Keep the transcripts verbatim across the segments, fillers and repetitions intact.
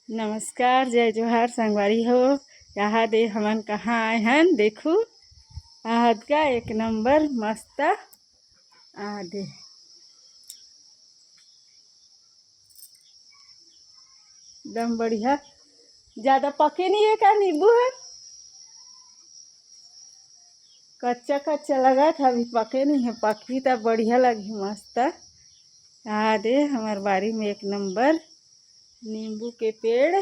नमस्कार, जय जोहार संगवारी हो। यहाँ दे हमन कहाँ आए हन, देखू। आहत का एक नंबर मस्त। आ दे, एकदम बढ़िया। ज्यादा पके नहीं है का नींबू ह? कच्चा कच्चा लगत हे, अभी पके नहीं है। पकही त बढ़िया लगही, मस्त। आ दे, हमर बारी में एक नंबर नींबू के पेड़।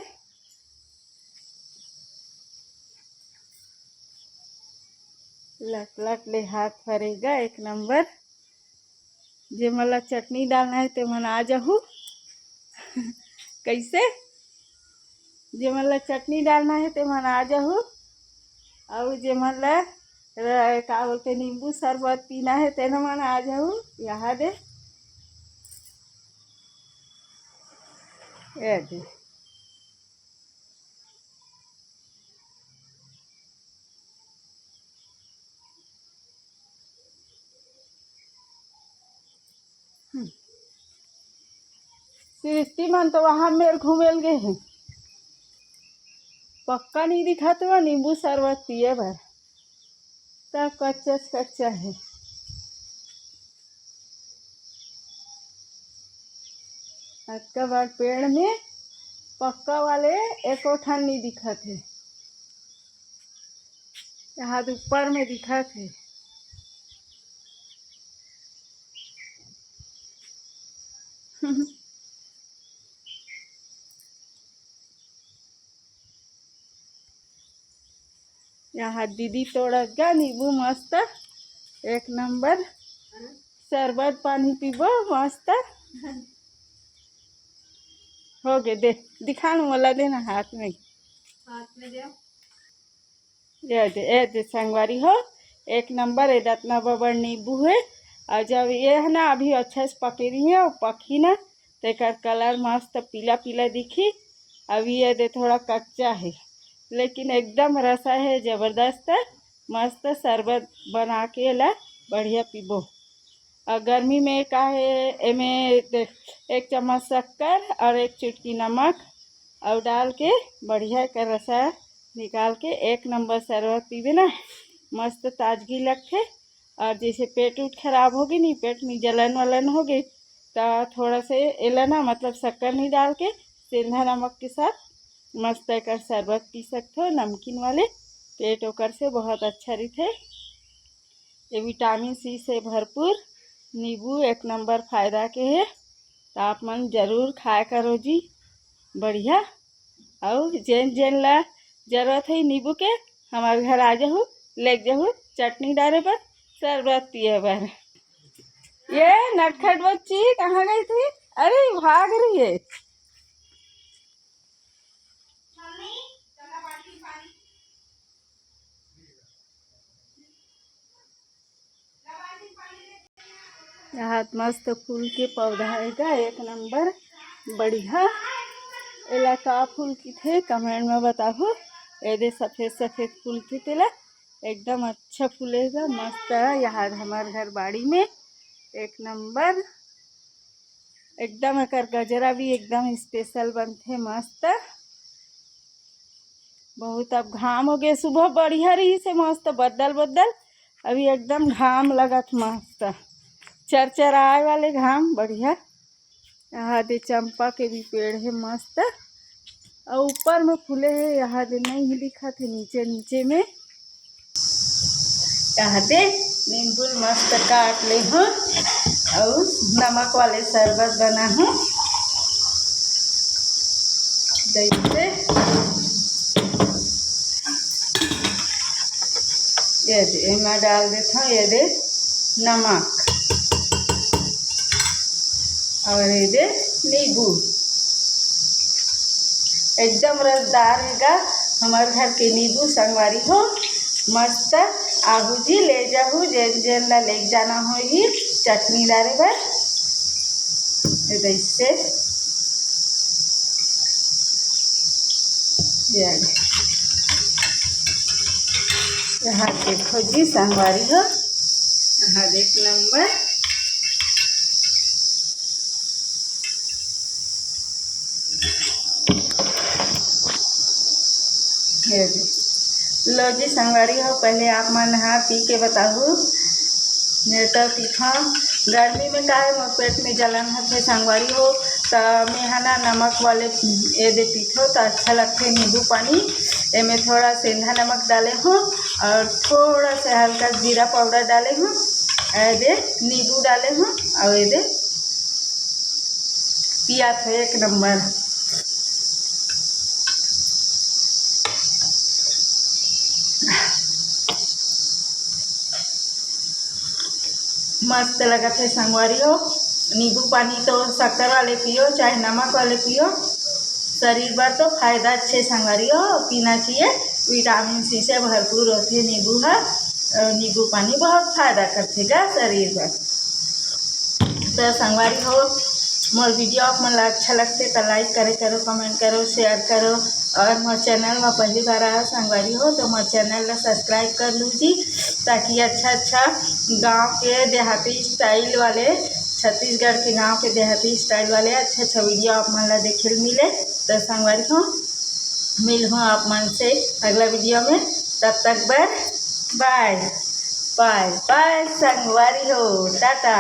लट लट ले हाथ फरेगा, एक नंबर। जे मन ला चटनी डालना है, ते मन आ जाहू। कैसे? जे मन ला चटनी डालना है, ते मन आ जाहू। अउ जे मन ला, र-, का बोलते, नींबू शरबत पीना है, तेन मन आ जाहू। यहाँ दे, ये दे। हम्म। सृष्टि मन तो वहाँ मेर घूमेल गे हे। पक्का नहीं दिखत हे नींबू शरबत पिए बर। सब कच्चा से कच्चा हे। अतका बड़ पेड़ में पक्का वाले एको ठन नहीं दिखत हे। यहाँ तो ऊपर में दिखत हे। यहाँ दीदी तोड़त गा नींबू मस्त, एक नंबर। शरबत पानी पीबो मस्त। हो गे, दे, दिखा न मोला, दे ना हाथ में। हाथ में दे। ये दे, ये दे संगवारी हो, एक नंबर। ये दतना बबड़ नींबू है। और जब ये है ना, अभी अच्छा से पके नहीं है, और पकी ना, तो एकर कलर मस्त पीला पीला दिखी। अभी ये दे थोड़ा कच्चा है, लेकिन एकदम रसा है जबरदस्त। मस्त शरबत बना के एला बढ़िया पीबो। और गर्मी में का है, एमे दे-, एक चम्मच शक्कर और एक चुटकी नमक और डाल के बढ़िया एकर रसा निकाल के एक नंबर शरबत पीबे ना, मस्त ताजगी लगथे। और जैसे पेट उट खराब होगे नी, पेट में जलन वलन होगे, त थोड़ा से एला ना, मतलब शक्कर नहीं डाल के, सेंधा नमक के साथ मस्त एकर शरबत पी सकथो, नमकीन वाले। पेट ओकर से बहुत अच्छा रहिथे। ये विटामिन सी से भरपूर नींबू एक नंबर फायदा के हे, त आप मन जरूर खाया करो जी। बढ़िया। अउ जेन जेन ला जरूरत है नींबू के, हमारे घर आ जाहू, लेके जाहू चटनी डारे बर, शरबत पिए बर। ये नटखट बच्ची कहाँ गई थी? अरे, भाग रही है। यहाँ मस्त फूल के पौधा हे गा, एक नंबर बढ़िया। एला का फूल किथे, कमेंट में बताहू। एदे सफेद सफेद फूल किथे ला, एकदम अच्छा फूलेगा, मस्त है। यहाँ हमार घर बाड़ी में एक नंबर, एकदम एकर गजरा भी एकदम स्पेशल बनथे, मस्त। बहुत अब घाम हो गए, सुबह बढ़िया रही से मस्त बदल बदल, अभी एकदम घाम लगत मस्त, चरचराए वाले घाम बढ़िया। यहाँ दे चंपा के भी पेड़ है मस्त, और ऊपर में फूले है, यहाँ दे नहीं ही दिखत है, नीचे नीचे में। यहाँ दे नींबू मस्त काट ले हूँ और नमक वाले शरबत बना हूँ। जैसे ये दे, एमा डाल देता हूँ ये दे नमक और ये दे नींबू। एकदम रसदार हेगा हमार घर के नींबू संगवारी हो, मस्त। आहू जी ले जाहू, जेन जेन ला लेके जाना होही चटनी डारे बर। ये दे इससे ये आ गए। यहाँ देखो जी संगवारी हो, यहाँ एक नंबर। लो जी संगवारी हो, पहले आप मन ह पी के बताहू। मैं तो पीथों, गर्मी में का है, मोर पेट में जलन होथे संगवारी हो, त मैं ह ना नमक वाले ए दे पीथों त अच्छा लगथे नींबू पानी। एमे थोड़ा सेंधा नमक डाले हूँ और थोड़ा सा हल्का जीरा पाउडर डाले हूँ, ए दे नींबू डाले हूँ और ए दे पिया था एक नंबर। मस्त लगत है संगवारी हो। नींबू पानी तो शक्कर वाले पियो चाहे नमक वाले पियो, शरीर बर तो फायदा अच्छे संगवारी हो, पीना चाहिए। विटामिन सी से भरपूर होथे नींबू ह। अ, नींबू पानी बहुत फायदा करथे गा शरीर बर। तो संगवारी हो, मोर वीडियो आप मन ला अच्छा लगथे तो लाइक करे करो, कमेंट करो, शेयर करो। और मोर चैनल में पहली बार आया संगवारी हो तो मोर चैनल ला सब्सक्राइब कर लू जी, ताकि अच्छा अच्छा गांव के देहाती स्टाइल वाले, छत्तीसगढ़ के गांव के देहाती स्टाइल वाले अच्छा अच्छा वीडियो आप मन ला देखे ल मिले। तो संगवारी हो, मिलहूँ आप मन से अगला वीडियो में, तब तक बर बाय। बाय बाय संगवारी हो, टाटा।